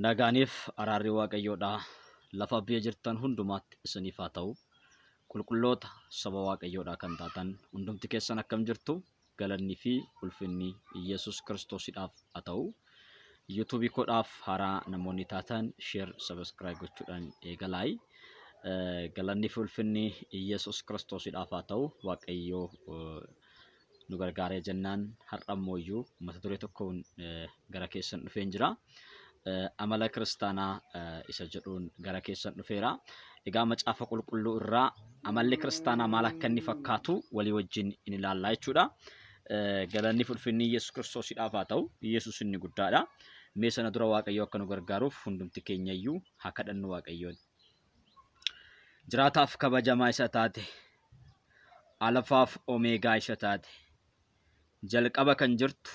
Nagaaniif araarri Waaqayyoodhaa lafa biyya jirtan hundumaatti isiniif haa ta'u. Qulqulloota saba Waaqayyoodhaa kan taatan hundumti keessan akkam jirtu? Galannii fi ulfinni Yesuus Kiristoosidhaaf haa ta'u. Yuutuubii koodhaaf haaraa namoonni taatan share, subscribe gochuudhaan eegalaayi. Galanni fi ulfinni Yesuus Kiristoosidhaaf haa ta'u. Waaqayyoo nu gargaaree jennaan har'a ammoo iyyuu mata duree tokkoon gara keessan dhufeen jira. Amala kiristaanaa isa jedhuun gara keessan dhufeera. Egaa macaafa qulqulluu irraa amalli kiristaanaa maal akka inni fakkaatu walii wajjin in ilaallaa jechuudha. Galanni fi ulfinni Yesuus Kiristoosidhaaf haa ta'u. Yesuus inni guddaadha. Mee sana dura Waaqayyo akka nu gargaaruuf hundumti keenya iyyuu haa kadhannu Waaqayyoon. Jiraataaf kabajamaa isa taate, Alfaaf Omeegaa isa taate, jalqaba kan jirtu,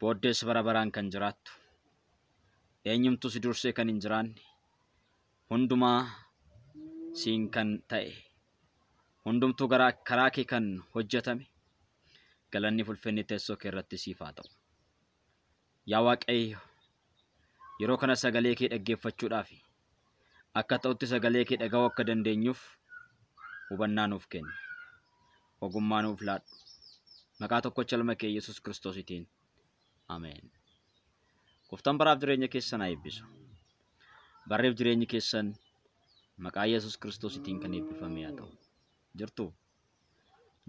booddees bara baraan kan jiraattu, eenyumtu si dursee kan hin jiraanne, hundumaa siin kan ta'e, hundumtuu karaa kee kan hojjetame, galanni ulfinni teessoo kee irratti siif haa ta'u. Yaa Waaqayyo, yeroo kana sagalee kee dhaggeeffachuudhaaf akka ta'utti sagalee kee dhaga'uu akka dandeenyuuf hubannaa nuuf kenni. Ogummaa nuuf laadhu. Maqaa tokkocha ilma kee Yesuus Kiristoositiin. Ameen. Gooftaan baraaf jireenya keessan haa eebbisu. Barreef jireenyi keessan maqaa Yesuus Kiristoositiin kan eebbifame haa ta'u. Jirtu?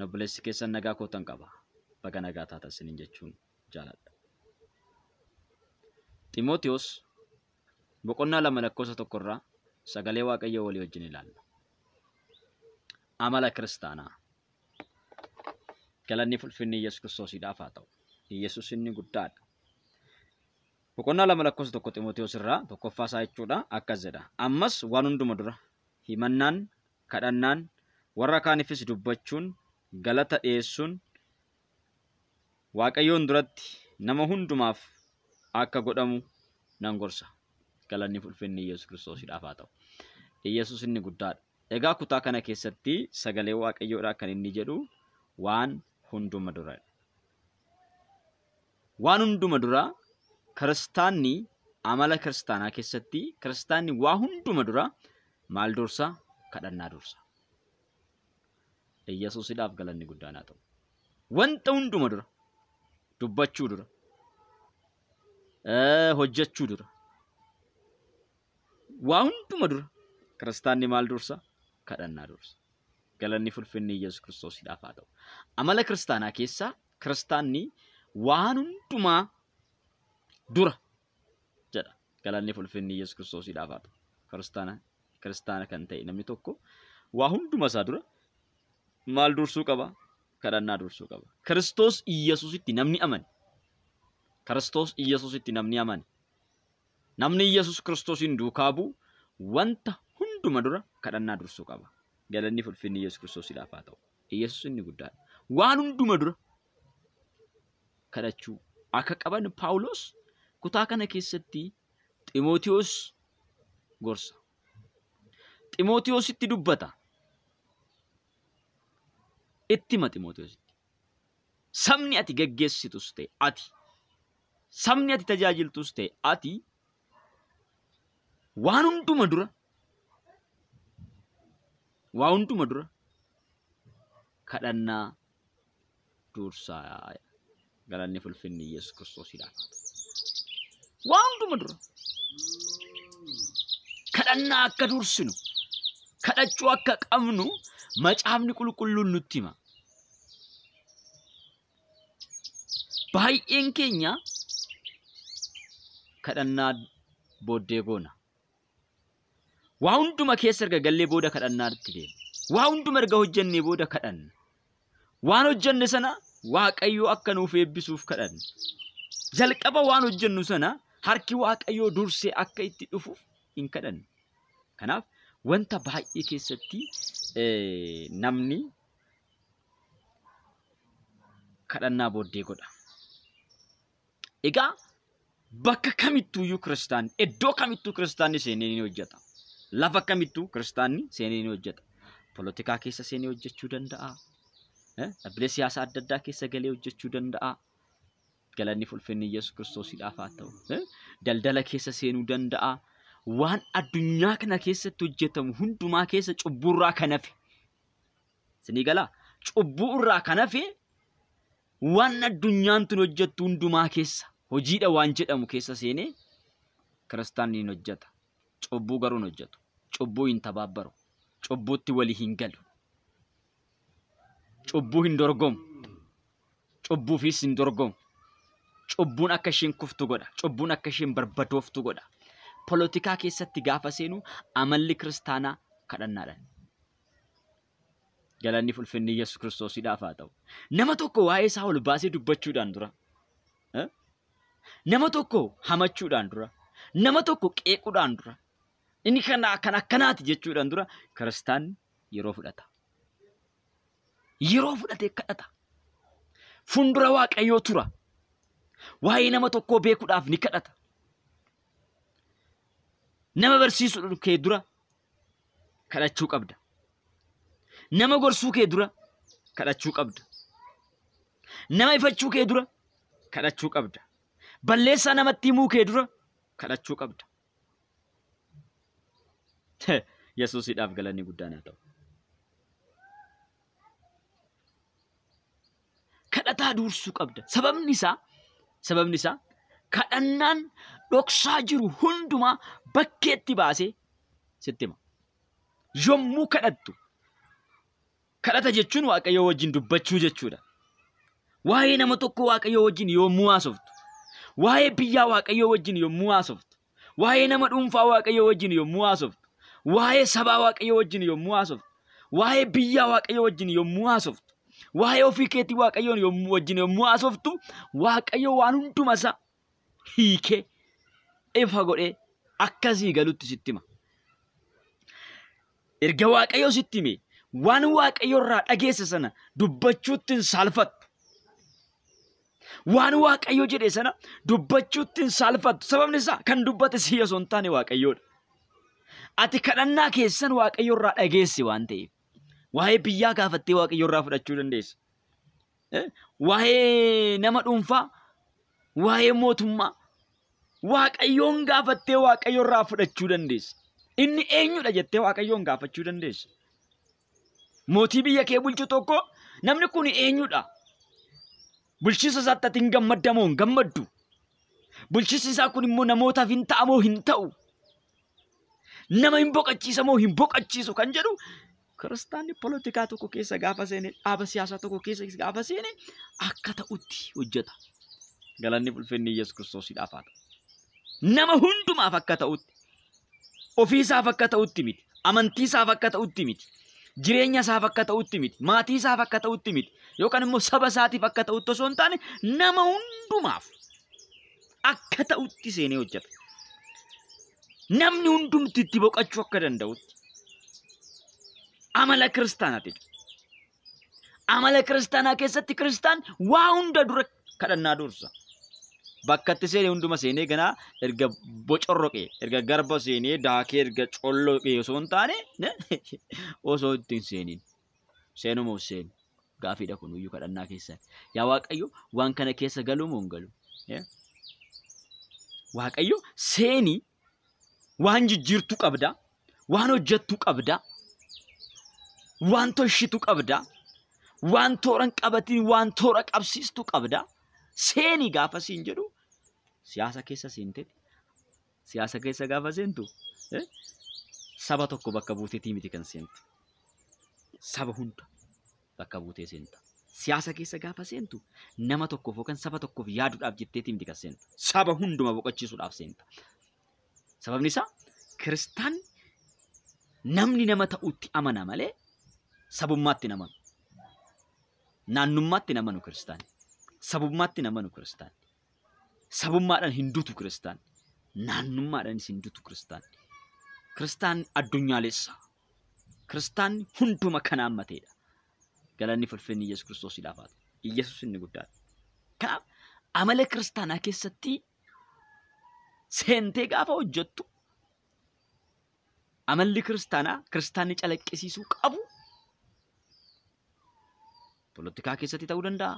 Obboleessi keessan nagaa kootan qaba. Baga nagaa taatan isiniin jechuun jaaladha. Ximootiyoos boqonnaa 2 lakkoofsa 1 irraa sagalee Waaqayyoo walii wajjin ilaalla. Amala kiristaanaa. Galanni ulfinni Yesuus Kiristoosiidhaaf haa ta'u. Yesuus inni guddaadha. Boqonnaa 2 lakkoofsa 1 Ximootiyoos irraa tokkoffaa isaa jechuudha akkas jedha. Ammas waan hunduma dura himannaan, kadhannaan, warra kaaniifis dubbachuun, galata dhiyeessuun Waaqayyoon duratti nama hundumaaf akka godhamu nan gorsa. Galanni ulfinni Yesuus Kiristoosiidhaaf haa ta'u. Yesuus inni guddaadha. Egaa kutaa kana keessatti sagalee Waaqayyoodhaa kan inni jedhu waan hunduma dura. Waan hunduma dura kiristaanni amala kiristaanaa keessatti kiristaanni waa hunduma dura maal dursa? Kadhannaa dursa. Yesuusidhaaf galanni guddaan haa ta'u. Wanta hunduma dura dubbachuu dura hojjechuu dura waa hunduma dura kiristaanni maal dursa? Kadhannaa dursa. Galanni ulfinni Yesuus Kiristoosiidhaaf haa ta'u. Amala kiristaanaa keessaa kiristaanni waan hundumaa dura jedha. Galanni ulfinni Yesuus Kiristoosiidhaaf haa ta'u. Kiristaana kan ta'e namni tokko waa hunduma isaa dura maal dursuu qaba? Kadhannaa dursuu qaba. Kiristoos Iyyasuusitti namni amane. Kiristoos Iyyasuusitti namni amane. Namni Iyyasuus Kiristoosiin duukaa bu'u wanta hunduma dura kadhannaa dursuu qaba. Galanni ulfinni Iyyasuus Kiristoosiidhaaf haa ta'u. Iyyasuus inni guddaadha. Waan hunduma dura kadhachuu akka qaban Paawuloos kutaa kana keessatti Ximootiyoos gorsa. Ximootiyoositti dubbata. Itti hima Ximootiyoositti. Sabni ati geggeessitus ta'e ati, sabni ati tajaajiltus ta'e ati waan hunduma dura waa hunduma dura kadhannaa dursaa. Galanni ulfinni Yesuus Kiristoosiidhaaf haa ta'u. Waa hunduma dura kadhannaa akka dursinu, kadhachuu akka qabnu macaafni qulqulluun nutti hima. Baay'een keenya kadhannaa booddee goona. Waa hunduma keessa erga gallee booda kadhannaatti deemna. Waa hunduma erga hojjennee booda kadhanna. Waan hojjenne sana Waaqayyo akka nuuf eebbisuuf kadhanna. Jalqaba waan hojjennu sana harki Waaqayyoo dursee akka itti dhufuuf hin kadhannu. Kanaaf wanta baay'ee keessatti namni kadhannaa booddee godha. Egaa bakka kamittuuyyuu kiristaanni, iddoo kamittuu kiristaanni seenee ni hojjeta. Lafa kamittuu kiristaanni seenee ni hojjeta. Polotikaa keessa seenee hojjechuu danda'a. Dhaabbilee siyaasaa adda addaa keessa galee hojjechuu danda'a. Galanni fulfinni Yesuus Kiristoosiidhaaf haa ta'u. Daldala keessa seenuu danda'a. Waan addunyaa kana keessatti hojjetamu hundumaa keessa cubbuurraa kan hafe. Isinii galaa? Cubbuurraa kan hafe waan addunyaan tun hojjettu hundumaa keessa hojiidha waan jedhamu keessa seenee kiristaanni hin hojjeta. Cubbuu garuu hin hojjetu. Cubbuu hin tabaabbaru. Cubbuutti walii hin galu. Cubbuu hin dorgomu. Cubbuufis hin dorgomu. Cubbuun akka isheen kuftu godha. Cubbuun akka isheen barbadooftu godha. Polotikaa keessatti gaafa seenu amalli kiristaanaa kadhannaadhaan. Galanni fulfinni Yesuus Kiristoosiidhaaf haa ta'u. Nama tokko waa'ee isaa ol baasee dubbachuudhaan dura. Nama tokko hamachuudhaan dura. Nama tokko qeequudhaan dura. Inni kana kan akkanaati jechuudhaan dura kiristaanni yeroo fudhata. Yeroo fudhatee kadhata. Fuuldura Waaqayyoo tura. Waa'ee nama tokkoo beekuudhaaf ni kadhata. Nama barsiisuu kee dura kadhachuu qabda. Nama gorsuu kee dura kadhachuu qabda. Nama ifachuu kee dura kadhachuu qabda. Balleessaa namatti himuu kee dura kadhachuu qabda. Yesuusiidhaaf galanni guddaan haa ta'u. Kadhataa dursuu qabda. Sababni isaa kadhannaan dhoksaa jiru hundumaa bakkeetti baasee sitti hima. Yommuu kadhattu, kadhata jechuun Waaqayyoo wajjin dubbachuu jechuudha. Waa'ee nama tokko Waaqayyoo wajjin yommuu haasoftu, waa'ee biyyaa Waaqayyoo wajjin yommuu haasoftu, waa'ee nama dhuunfaa Waaqayyoo wajjin yommuu haasoftu, waa'ee sabaa Waaqayyoo wajjin yommuu haasoftu, waa'ee biyyaa Waaqayyoo wajjin yommuu haasoftu, waa'ee ofii keetii Waaqayyoon wajjin yommuu haasoftu, Waaqayyo waan hunduma isaa hiikee ifa godhee akkasii galutti sitti hima. Erga Waaqayyo sitti hime waan Waaqayyo irraa dhageesse sana dubbachuutti hin saalfattu. Waan Waaqayyo jedhe sana dubbachuutti hin saalfattu. Sababni isaa kan dubbate si osoo hin taane Waaqayyoodha. Ati kadhannaa keessan Waaqayyo irraa dhageesse waan ta'eef. Waa'ee biyyaa gaafattee Waaqayyo irraa fudhachuu dandeessa. Waa'ee nama dhuunfaa, waa'ee mootummaa Waaqayyoon gaafattee Waaqayyo irraa fudhachuu dandeessa. Inni eenyudha jettee Waaqayyoon gaafachuu dandeessa. Mootii biyya kee bulchu tokko namni kun eenyudha? Bulchiinsa isaatti ati hin gammaddamoo hin gammaddu? Bulchiinsi isaa kun immoo namootaaf hin ta'amoo hin ta'u? Nama hin boqochiisamoo hin boqochiisu kan jedhu kiristaanni polotikaa tokko keessa gaafa seene, dhaaba siyaasaa tokko keessa gaafa seene akka ta'utti hojjeta. Galanni ulfinni Yesuus Kiristoosiidhaaf haa ta'u. Nama hundumaaf akka ta'utti, ofiisaaf akka ta'utti miti, amantiisaaf akka ta'utti miti, jireenya isaaf akka ta'utti miti, maatii isaaf akka ta'utti miti, yookaan immoo saba isaatiif akka ta'utti osoo hin taane nama hundumaaf akka ta'utti seenee hojjeta. Namni hundumti itti boqochuu akka danda'utti. Amala kiristaanaati. Amala kiristaanaa keessatti kiristaan waa hunda dura kadhannaa dursa. Bakka itti seenee hunduma seenee ganaa erga bocorroqee, erga garba seenee daakee, erga colloqee osoo hin taane osoo ittiin seeniin. Seenuma seenu. Gaafiidha kun iyyuu kadhannaa keessan. Yaa Waaqayyo waan kana keessa galuu moo hin galu? Waaqayyo seenii waan jijjiirtuu qabda, waan hojjettuu qabda, waan tolchitu qabda, waan toora hin qabatin, waan toora qabsiistu qabda. Seenii gaafa siin jedhu siyaasa keessa seentee, siyaasa keessa gaafa seentu saba tokko bakka buuteetii miti kan seentu. Saba hunda bakka buutee seenta. Siyaasa keessa gaafa seentu nama tokkoof yookaan saba tokkoof yaaduudhaaf jetteetii miti kan seentu. Saba hunduma boqochiisuudhaaf seenta. Sababni isaa kiristaan namni nama ta'utti amana malee sabummaatti hin amanu. Naannummaatti hin amanu kiristaanni. Sabummaatti hin amanu kiristaanni. Sabummaadhaan hin dutu kiristaanni. Naannummaadhaanis hin dutu kiristaanni. Kiristaanni addunyaalessa. Kiristaanni hunduma kan haammateedha. Galanni fulfinni Yesuus Kiristoosiidhaaf haa ta'u. Yesuus inni guddaadha. Kanaaf amala kiristaanaa keessatti seentee gaafa hojjettu amalli kiristaanaa kiristaanni calaqqisiisuu qabu polotikaa keessatti ta'uu danda'a,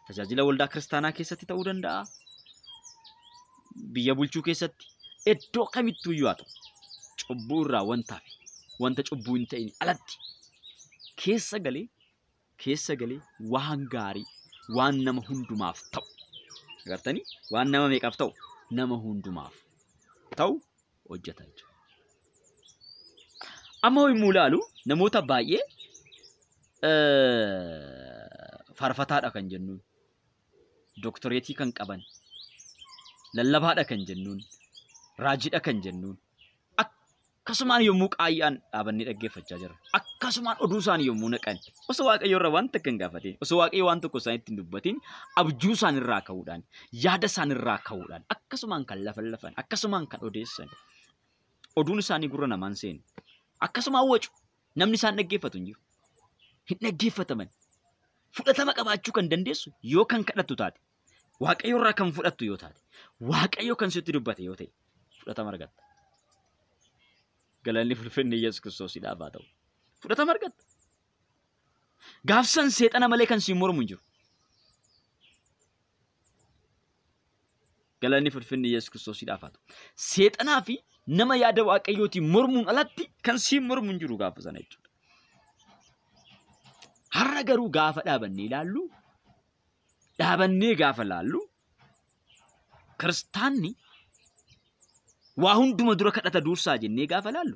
Tajaajila waldaa kiristaanaa keessatti ta'uu danda'a. Biyya bulchuu keessatti iddoo kamittuu iyyuu haa ta'u. Cubbuu irraa wanta hafe, wanta cubbuu hin ta'in alatti keessa galee waan gaarii, waan nama hundumaaf ta'u. Agartanii? Waan nama meeqaaf ta'u? Nama hundumaaf ta'u hojjeta jechuudha. Amma yommuu ilaalu namoota baay'ee faarfataadha kan jennuun, doktoreetii kan qaban, lallabaadha kan jennuun, raajiidha kan jennuun, akkasumaan yommuu qaayyaan dhaabannee dhaggeeffachaa jirra. Akkasumaan oduu isaanii yommuu naqan, osoo Waaqayyo irraa waan takka hin gaafatin, osoo Waaqayyo waan tokko isaanitti hin dubbatin, abjuu isaanirraa ka'uudhaan, yaada isaanirraa ka'uudhaan, akkasumaan kan lafan, akkasumaan kan odeessan, oduun isaanii gurra namaan seenu, akkasumaan wacu, namni isaan dhaggeeffatu hin jiru. Hin dhaggeeffataman. Fudhatama qabaachuu kan dandeessu yoo kan kadhattu taate, Waaqayyo irraa kan fudhattu yoo taate, Waaqayyo kan sitti dubbate yoo ta'e, fudhatama argatta. Galanni ulfinni Yesuus Kiristoosiidhaaf haa ta'u. Fudhatama argatta. Gaafsan seexana malee kan siin mormu hin jiru. Galanni ulfinni Yesuus Kiristoosiidhaaf haa ta'u. Seexanaa fi nama yaada Waaqayyootiin mormuun alatti kan siin mormu hin jiru gaafa sana jechuudha. Har'a garuu gaafa dhaabannee ilaallu, dhaabannee gaafa ilaallu, kiristaanni waa hunduma dura kadhata dursaa jennee gaafa ilaallu,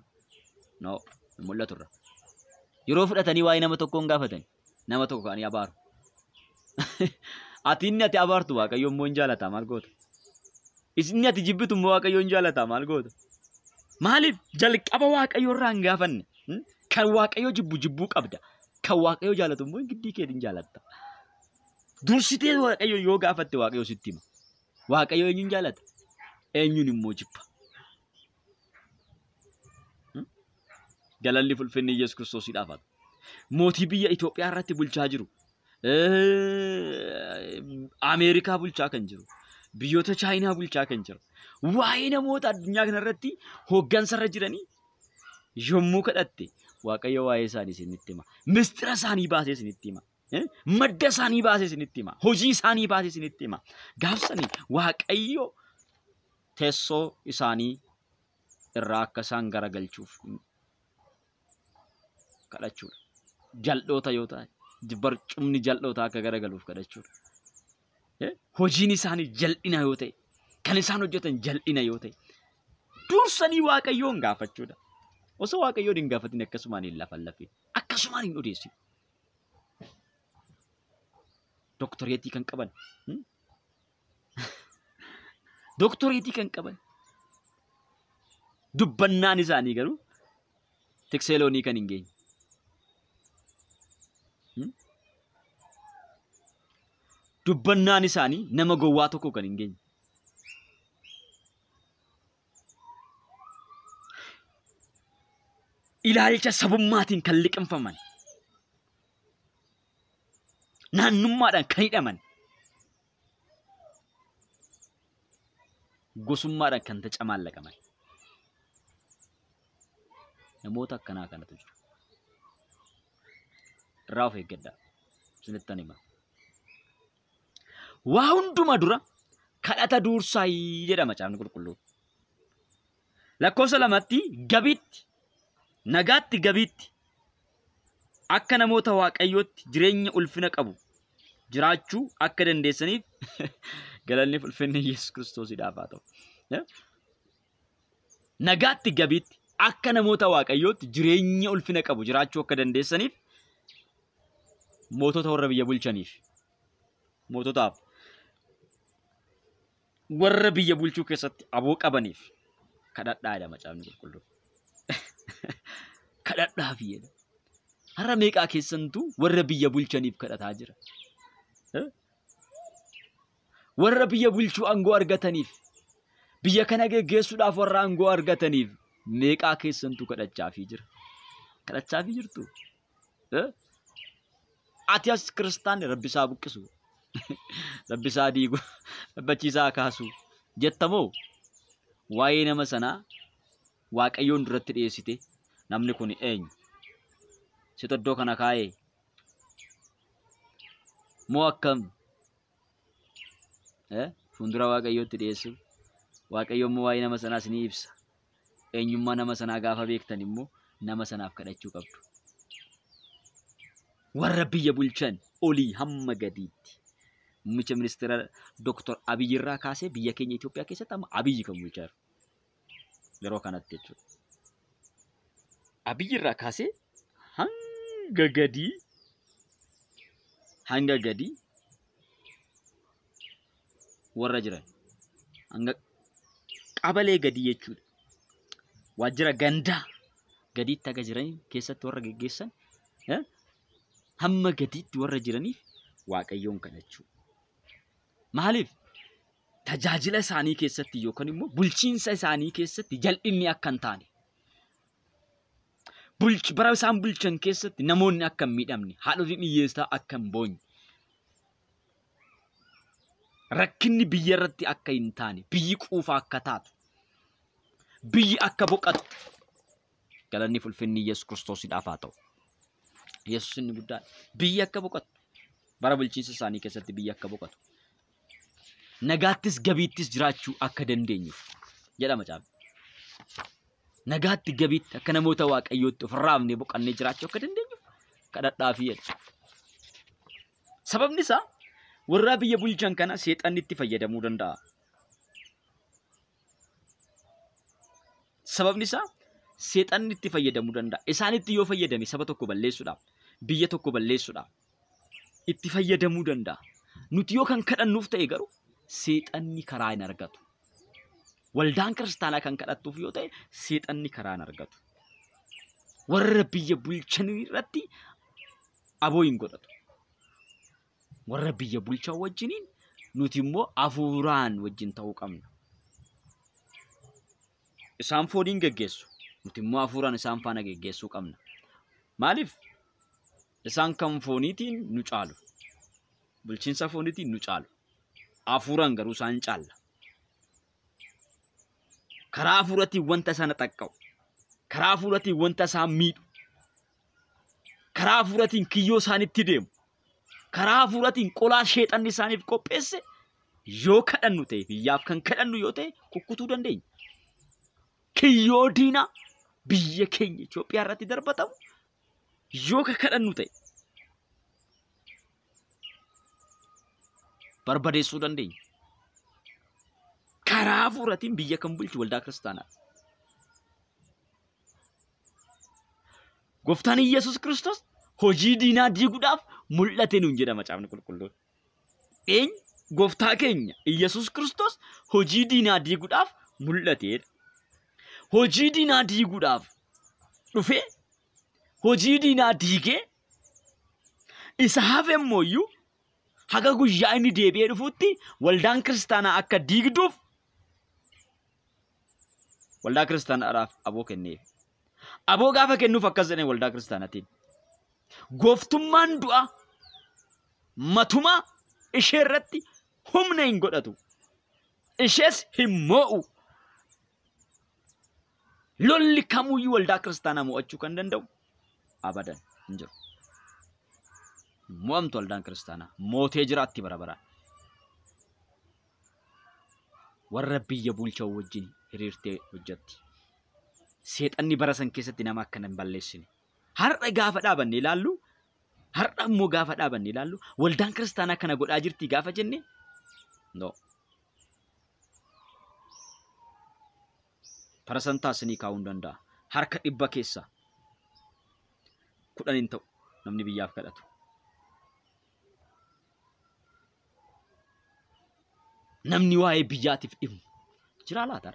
no, hin mul'atu irra. Yeroo fudhatanii waa'ee nama tokkoon gaafatani, nama tokko ka'anii abaaru. Ati inni ati abaartu Waaqayyo immoo hin jaalataa maal goota? Inni ati jibbitu immoo Waaqayyo hin jaalataa maal goota? Maaliif jalqaba Waaqayyo irraa hin gaafanne? Kan Waaqayyo jibbu jibbuu qabda. Kan Waaqayyo jaalatu immoo giddii keetiin jaalatta. Dursitee Waaqayyo yoo gaafatte Waaqayyo sitti hima. Waaqayyo eenyuun jaalata? Eenyuun immoo jibba? Galanni ulfinni Yesuus Kiristoosiidhaaf haa ta'u. Mootii biyya Itoophiyaa irratti bulchaa jiru, Ameerikaa bulchaa kan jiru, biyyoota Chaayinaa bulchaa kan jiru, waa'ee namoota addunyaa kanarratti hooggansarra jiranii yommuu kadhatte Waaqayyo waa'ee isaanii isinitti hima. Mistira isaanii baasee isinitti hima. Madda isaanii baasee isinitti hima. Hojii isaanii baasee isinitti hima. Gaafsanii Waaqayyo teessoo isaanii irraa akka isaan garagalchuuf kadhachuudha. Jal'oota yoo ta'an, barcumni jal'oota akka garagaluuf kadhachuudha. Hojiin isaanii jal'ina yoo ta'e, kan isaan hojjetan jal'ina yoo ta'e, dursanii Waaqayyoon gaafachuudha. Osoo Waaqayyoon hin gaafatin akkasumaan hin lafallafin, akkasumaan hin odeessin. Doktoreetii kan qaban, doktoreetii kan qaban, dubbannaan isaanii garuu tiksee loonii kan hin geenye. Dubbannaan isaanii nama gowwaa tokko kan hin geenye. Ilaalcha sabummaatiin kan liqimfaman, naannummaadhaan kan hidhaman, gosummaadhaan kan tacamaallaqaman namoota akkanaa kanatu jiru. Irraa of eeggadhaa, isinittan hima. Waa hunduma dura kadhata dursaa jedha macaafni qulqulluun. Lakkoofsa 2tti gabiitti, nagaatti gabiitti akka namoota Waaqayyootti jireenya ulfina qabu jiraachuu akka dandeessaniif galanni ulfinni Yesuus Kiristoosiidhaaf haa ta'u. Nagaatti gabiitti akka namoota Waaqayyootti jireenya ulfina qabu jiraachuu akka dandeessaniif mootota warra biyya bulchaniif, moototaaf warra biyya bulchuu keessatti aboo qabaniif kadhadhaa jedha macaafni qulqulluun. Kadhadhaaf jedha. Har'a meeqaa keessantuu warra biyya bulchaniif kadhataa jira? Warra biyya bulchuu aangoo argataniif, biyya kana geggeessuudhaaf warra aangoo argataniif meeqaa keessantuu kadhachaafii jira? Kadhachaafii jirtu? Ati as kiristaanni Rabbi isaa buqqisu, Rabbi isaa diigu, Rabbachiisaa kaasu jettamoo waa'ee nama sanaa Waaqayyoon duratti dhiyeessite namni kun eenyu? Situ iddoo kana kaa'ee? Moo akkam? Fuuldura Waaqayyootti dhiyeessu. Waaqayyo immoo waa'ee nama sanaas ni ibsa. Eenyummaa nama sanaa gaafa beektan immoo nama sanaaf kadhachuu qabdu. Warra biyya bulchan olii hamma gadiitti. Muummicha ministeera Dr. Abiyyi irraa kaasee biyya keenya Itoophiyaa keessatti amma Abiyyi kan bulchaa jiru. Yeroo kanatti jechuudha. Abiyyi irraa kaasee hanga gadii warra jiran hanga qabalee gadii jechuudha. Waajjira gandaa gadiitti haga jiran keessatti warra geggeessan hamma gadiitti warra jiraniif Waaqayyoon kadhachuu. Maaliif? Tajaajila isaanii keessatti yookaan immoo bulchiinsa isaanii keessatti jal'inni akka hin taane. Bara isaan bulchan keessatti namoonni akka hin miidhamne, haadhotiin hiyyeessaa akka hin boonye, rakkinni biyya irratti akka hin taane, biyyi quufa akka taatu, biyyi akka boqatu. Galanni fulfinni Yesuus Kiristoosiidhaaf haa ta'u. Yesuus inni guddaan biyyi akka boqatu, bara bulchiinsa isaanii keessatti biyyi akka boqatu, nagaattis gabiittis jiraachuu akka dandeenyuuf jedha macaafni. Nagaatti gabiitti akka namoota Waaqayyootti ofirraa hafnee boqannee jiraachuu akka dandeenyuuf kadhadhaafii jedha. Sababni isaa warra biyya bulchan kana seexanni itti fayyadamuu danda'a. Sababni isaa seexanni itti fayyadamuu danda'a. Isaanitti yoo fayyadame saba tokko balleessuudhaaf, biyya tokko balleessuudhaaf itti fayyadamuu danda'a. Nuti yoo kan kadhannuuf ta'e garuu seexanni karaa hin argatu. Waldaan kiristaanaa kan kadhattuuf yoo ta'e seexanni karaa hin argatu. Warra biyya bulchan irratti aboo hin godhatu. Warra biyya bulchan wajjiniin nuti immoo hafuuraan wajjin ta'uu qabna. Isaan fooniin geggeessu, nuti immoo hafuuraan isaan faana geggeessuu qabna. Maaliif? Isaan kan fooniitiin nu caalu. Bulchiinsa fooniitiin nu caalu. Hafuuraan garuu isaan caalla. Karaa hafuuratiin wanta isaan xaqqa'u, karaa hafuuratiin wanta isaan miidhu, karaa hafuuratiin kiyyoo isaanitti deemu, karaa hafuuratiin qolaa sheexanni isaaniif qopheesse yoo kadhannu ta'e, biyyaaf kan kadhannu yoo ta'e kukkutuu dandeenya. Kiyyoo diinaa biyya keenya Itoophiyaa irratti darbatamu yoo kadhannu ta'e barbadeessuu dandeenya. Karaa hafuuratiin biyya kan bulchu waldaa kiristaanaati. Gooftaan Iyyasuus Kiristoos hojii diinaa diiguudhaaf mul'ate nuun jedha macaafni qulqulluun. Eenyu? Gooftaa keenya Iyyasuus Kiristoos hojii diinaa diiguudhaaf mul'ateedha. Hojii diinaa diiguudhaaf dhufee hojii diinaa diigee isa hafe immoo haga guyyaa inni deebi'ee dhufutti waldaan kiristaanaa akka diigduuf waldaa kiristaanaadhaaf aboo kenneef. Aboo gaafa kennuuf akkas jedhee waldaa kiristaanaatiin. Gooftummaan du'a matumaa ishee irratti humna hin godhatu. Ishees hin moo'u. Lolli kamuyyuu waldaa kiristaanaa mo'achuu kan danda'u abadan hin jiru. Mo'amtu waldaan kiristaanaa mootee jiraatti bara baraan. Warra biyya bulchan wajjin hiriirtee hojjetti. Seexanni bara san keessatti nama akkana hin balleessine. Har'a gaafa dhaabanne ilaallu, har'a immoo gaafa dhaabanne ilaallu, waldaan kiristaanaa kana godhaa jirti gaafa jenne, no. Parasantaa isinii kaa'uu hin danda'a. Harka 100 keessaa 10 hin ta'u namni biyyaaf kadhatu. Namni waa'ee biyyaatiif dhimmu jiraa laata?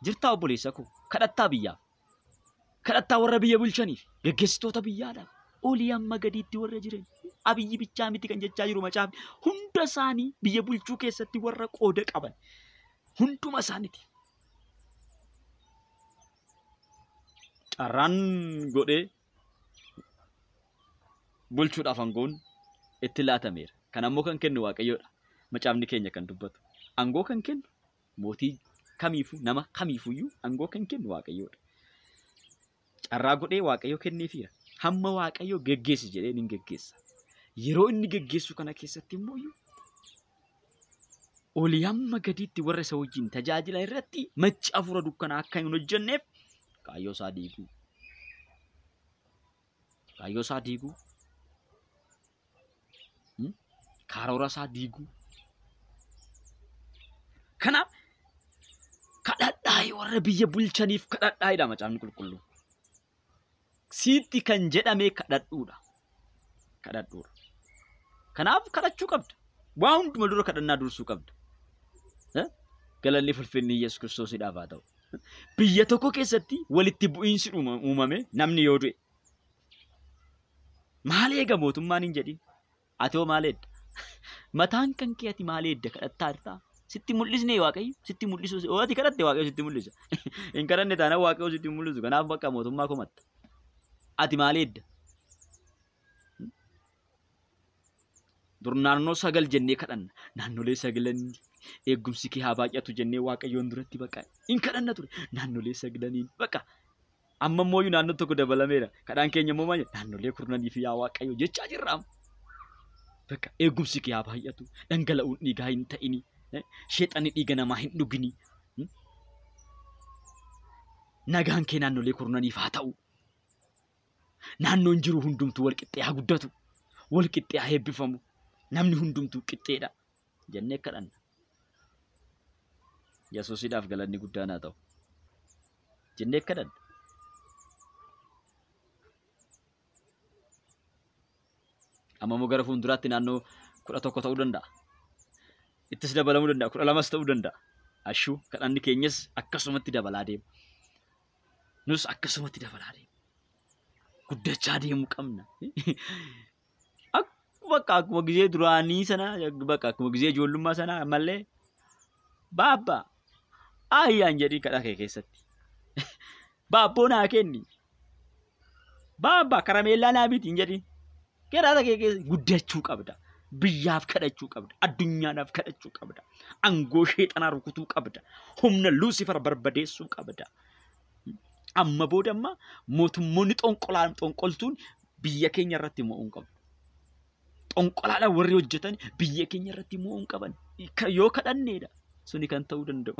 Jirtaa obboleessa koo kadhattaa biyyaaf, kadhattaa warra biyya bulchaniif, geggeessitoota biyyaadhaaf, olii hamma gadiitti warra jiran, Abiyyi bichaa miti kan jechaa jiru macaafni, hunda isaanii biyya bulchuu keessatti warra qooda qaban hunduma isaaniiti. Carraan godhee bulchuudhaaf aangoon itti laatameera. Kan ammoo kan kennu Waaqayyoodha. Macaafni keenya kan dubbatu. Aangoo kan kennu mootii kamiifuu, nama kamiifuyyuu aangoo kan kennu Waaqayyoodha. Carraa godhee Waaqayyo kenneefiira. Hamma Waaqayyo geggeessi jedhee ni geggeessa. Yeroo inni geggeessu kana keessatti immoo Olii hamma gadiitti warra isa wajjin tajaajila irratti macci hafuura dukkanaa akka hin hojjenneef kaayyoo isaa diiguu. Kaayyoo isaa diiguu. Karoora isaa diiguu. Kanaaf kadhadhaa warra biyya bulchaniif kadhadhaa'edha macaafni qulqulluu. Siitti kan jedhame kadhadhuudha. Kadhadhuudha. Kanaaf kadhachuu qabda. Waa hunduma dura kadhannaa dursuu qabda. Galanni fulfinni Yesuus Kiristoosiidhaaf haa ta'u. Biyya tokko keessatti walitti bu'iinsi uumame namni yoo du'e. Maal eega mootummaan hin jedhin? Ati hoo maal eedda? Mataan kan kee ati maal eedda kadhattaa jirtaa? Sitti mul'isnee Waaqayyo? Sitti mul'isu. Yoo ati kadhatte Waaqayyo sitti mul'isa. Hin kadhanne taanaan Waaqayyo sitti mul'isu. Kanaaf bakka mootummaa komatta. Ati maal eedda? Dur naannoo 9 jennee kadhanna. Naannolee 9 eegumsi kee haa baay'atu jennee Waaqayyoon duratti bakka hin kadhanna ture. Naannolee 9 bakka. Amma immoo naannoo tokko dabalameera. Kadhaan keenya immoo maal? Naannolee 10 fi yaa Waaqayyo jechaa jirra. Bakka eegumsi kee haa baay'atu. Dhangala'uun dhiigaa hin ta'ini. Sheexanni dhiiga namaa hin dhugini. Nagaan kee naannolee 10 haa ta'u. Naannoon jiru hundumtuu wal qixxee haa guddatu. Wal qixxee haa eebbifamu. Namni hundumtuu qixxeedha jennee kadhanna. Yesuusiidhaaf galanni guddaan haa ta'u. Jennee kadhanna. Amma immoo gara fuulduraatti naannoo 11 ta'uu danda'a. Ittis dabalamuu danda'a. 12 ta'uu danda'a. Ashuu kadhanni keenyas akkasumatti dabalaa deema. Nus akkasumatti dabalaa deema. Guddachaa deemuu qabna. Bakka akkuma gizee duraanii sana bakka akkuma gizee ijoollummaa sana ammallee baabba ayyaan jedhii kadhaa kee keessatti. Baabboo naa kenni. Baabba karameellaa naa biti hin jedhiin. Kadhaa kee keessa guddachuu qabda. Biyyaaf kadhachuu qabda. Addunyaadhaaf kadhachuu qabda. Aangoo sheexanaa rukutuu qabda. Humna Luusifar barbadeessuu qabda. Amma booda amma mootummoonni xonqoltuun biyya keenya irratti mo'uu hin qabu. Xonqolaadhaan warri hojjetan biyya keenya irratti mo'uu hin qaban. Yoo kadhanneedha suni kan ta'uu danda'u.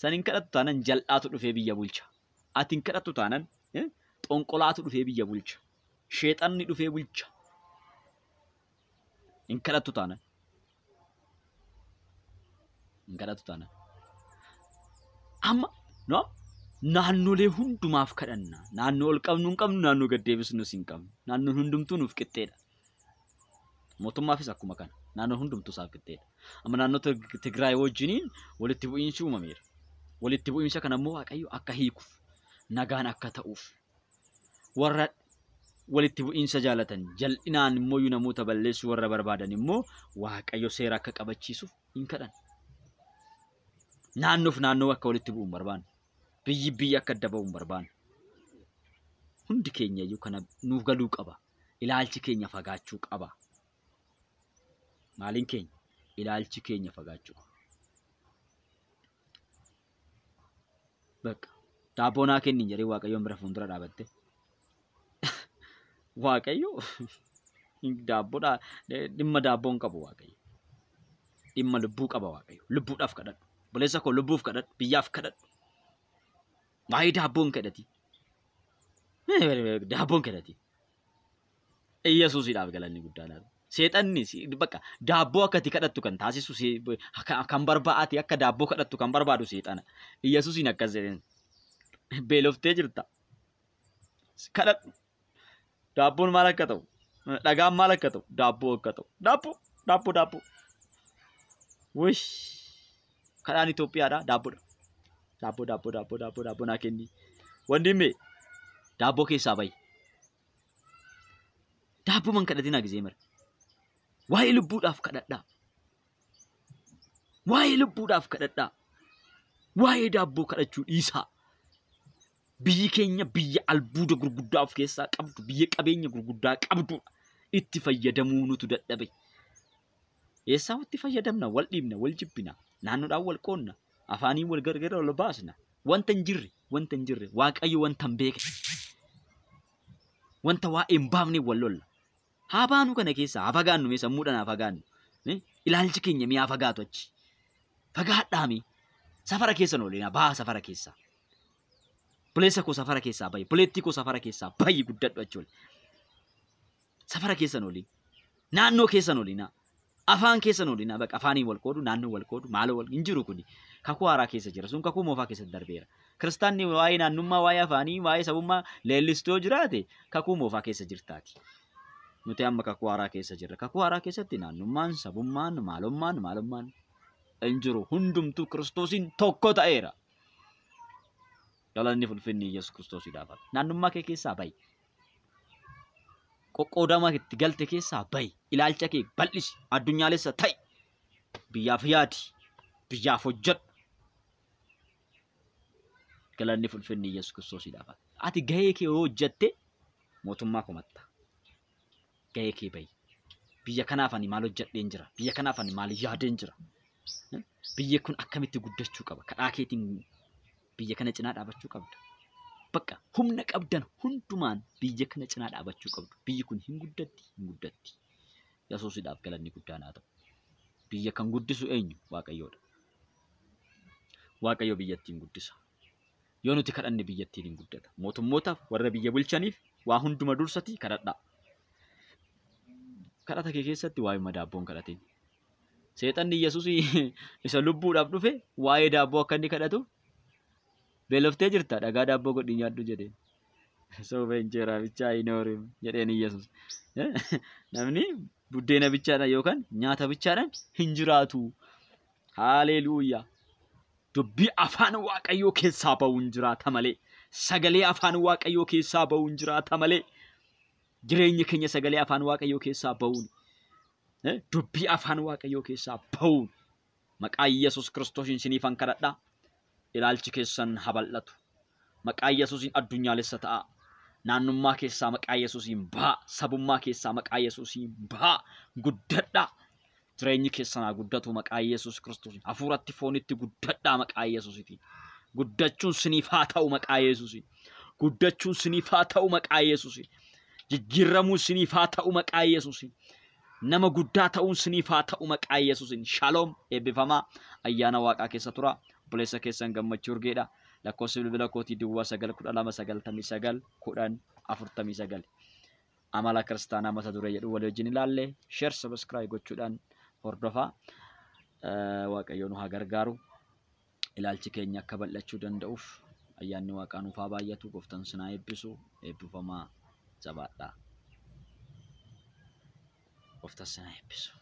San hin kadhattu taanaan jal'aatu dhufee biyya bulcha. Ati hin kadhattu taanaan xonqolaatu dhufee biyya bulcha. Sheexanni dhufee bulcha. Hin kadhattu taanaan. Hin kadhattu taanaan. Amma no naannolee hundumaaf kadhanna. Naannoo ol qabnu hin qabnu, naannoo gad deebisnus hin qabnu. Naannoon hundumtuu nuuf qixxeedha. Mootummaafis akkuma kana. Naannoon hundumtuu isaaf qixxeedha. Amma naannoo Tigraay wajjiniin walitti bu'iinsi uumameera. Walitti bu'iinsa kana immoo Waaqayyo akka hiikuuf, nagaan akka ta'uuf, warra walitti bu'iinsa jaalatan, jal'inaan immoo namoota balleessuu warra barbaadan immoo Waaqayyo seera akka qabachiisuuf hin kadhan. Naannoof naannoo akka walitti bu'u hin barbaannu. Biyyi biyya akka adda ba'u hin barbaannu. Hundi keenya iyyuu kana nuuf galuu qaba. Ilaalchi keenya fagaachuu qaba. Maaliin keenya? Ilaalchi keenya fagaachuu qaba. Bakka daabboo naa kenni jedhee Waaqayyoon bira fuuldura dhaabatte. Waaqayyo daabboodhaa dhimma daabboo hin qabu Waaqayyo. Dhimma lubbuu qaba Waaqayyo. Lubbuudhaaf kadhadhu. Obboleessa koo lubbuuf kadhadhu. Biyyaaf kadhadhu. Waa'ee daabboo hin kadhati. Daabboo hin kadhati. Yesuusiidhaaf galanni guddaan haa ta'u. Seexanni bakka daabboo akka ati kadhattu kan taasisu kan barbaade akka daabboo kadhattu kan barbaadu seexana. Yesuusiin akkas jedheen. Beeloftee jirta. Kadhadhu. Daabboon maal akka ta'u? Dhagaan maal akka ta'u? Daabboo akka ta'u. Daabboo, daabboo, daabboo. Wish. Kadhaan Itoophiyaadha daabboodha. Daabboo, daabboo, daabboo, daabboo, daabboo naa kenni. Wandimmee daabboo keessaa bahi. Daabboo man kadhatinaa gizee mara. Waa'ee lubbuudhaaf kadhadhaa. Waa'ee lubbuudhaaf kadhadhaa. Waa'ee daabboo kadhachuu dhiisaa. Biyyi keenya biyya albuuda gurguddaa of keessaa qabdu, biyya qabeenya gurguddaa qabdudha. Itti fayyadamuu nutu dadhabe. Eessaa itti fayyadamna? Wal dhiibna, wal jibbina, naannoodhaan wal qoonna, afaaniin wal gargar wal baasna. Wanta hin jirre, wanta hin jirre, Waaqayyo wanta hin beekne, wanta waa'ee hin baafne wal lolla. Haa baanu kana keessaa, haa fagaannu, mee sammuudhaan haa fagaannu. Ilaalchi keenya mi'aa fagaatu achi. Fagaadhaami. Safara keessan oolinaa baha safara keessaa. Buleessa koo safara keessaa bahi. Buleettii koo safara keessaa bahi guddadhu achi oli. Safara keessan oolin. Naannoo keessan oolinaa. Afaan keessan oolinaa. Bakka afaaniin wal qoodu, naannoo wal qoodu, maaloo wal hin jiru kuni. Kakuu haaraa keessa jira. Sun kakuu moofaa keessatti darbeera. Kiristaanni waa'ee naannummaa, waa'ee afaanii, waa'ee sabummaa leellistoo jiraate kakuu moofaa keessa jirtaati. Nuti amma kakuu haaraa keessa jirra. Kakuu haaraa keessatti naannummaan, sabummaan, maalummaan hin jiru. Hundumtuu Kiristoosiin tokko ta'eera. Galanni fulfinni Yesuus Kiristoosiidhaaf. Naannummaa kee keessaa bahi. Qoqqoodama itti galte keessaa bahi. Ilaalcha kee bal'isi. Addunyaalessa ta'i. Biyyaaf yaadi. Biyyaaf hojjedhu. Galanni fulfinni Yesuus Kiristoosiidhaaf. Ati gahee kee yoo hojjette mootummaa komatta. Gahee kee bahi. Biyya kanaaf ani maal hojjedheen jira? Biyya kanaaf ani maal yaadeen jira? Biyyi kun akkamitti guddachuu qaba? Kadhaa keetiin biyya kana cinaa dhaabachuu qabda. Bakka humna qabdan hundumaan biyya kana cinaa dhaabachuu qabdu. Biyyi kun hin guddatti, hin guddatti. Yesuusidhaaf galanni guddaan haa ta'u. Biyya kan guddisu eenyu? Waaqayyoodha. Waaqayyo biyyattiin guddisa. Yoo nuti kadhanne biyyattiin hin guddata. Mootummootaaf warra biyya bulchaniif waa hunduma dursatii kadhadhaa. Kadhata kee keessatti waa'ee daabboon kadhatiin. Seexanni Yesuus isa lubbuudhaaf dhufe waa'ee daabboo akka inni kadhatu beeloftee jirta dhagaa daabboo godhii nyaadhu jedheen. Soofa injeeraa bichaa hin oorim jedheen Yesuus. Namni buddeena bichaadhaan yookaan nyaata bichaadhaan hin jiraatu. Haaleluuyaa. Dubbii afaan Waaqayyoo keessaa ba'uun jiraata malee. Sagalee afaan Waaqayyoo keessaa ba'uun jiraata malee. Jireenya keenya sagalee afaan Waaqayyoo keessaa ba'uun. Dubbii afaan Waaqayyoo keessaa ba'uun. Maqaa Yesuus Kiristoosiin isiniifan kadhadhaa. Ilaalchi keessan habal'atu. Maqaa Yesuusiin addunyaalessa ta'a. Naannummaa keessaa maqaa Yesuusiin ba'a. Sabummaa keessaa maqaa Yesuusiin ba'a. Guddadhaa. Jireenyi keessan haa guddatu maqaa Yesuus Kiristoosiin. Hafuuratti foonitti guddadhaa maqaa Yesuusiitiin. Guddachuun siniif haa ta'u maqaa Yesuusiin. Guddachuun siniif haa ta'u maqaa Yesuusiin. Jijjiiramuun siniif haa ta'u maqaa Yesuusiin. Nama guddaa ta'uun siniif haa ta'u maqaa Yesuusiin. Shaloom eebbifamaa ayyaana Waaqaa keessa tura. Obboleessa keessan Gammachuu Urgeedha. Lakkoofsi bilbila kootii duwwaa 9 12 99 10 49. Amala kiristaanaa mata duree jedhu walii wajjin ilaalle share subscribe gochuudhaan hordofaa. Waaqayyo nu haa gargaaru. Ilaalchi keenya akka bal'achuu danda'uuf ayyaanni Waaqaa nuuf haa baay'atu. Gooftaan sin haa eebbisu. Eebbifamaa jabaadhaa. Gooftaan sin haa eebbisu.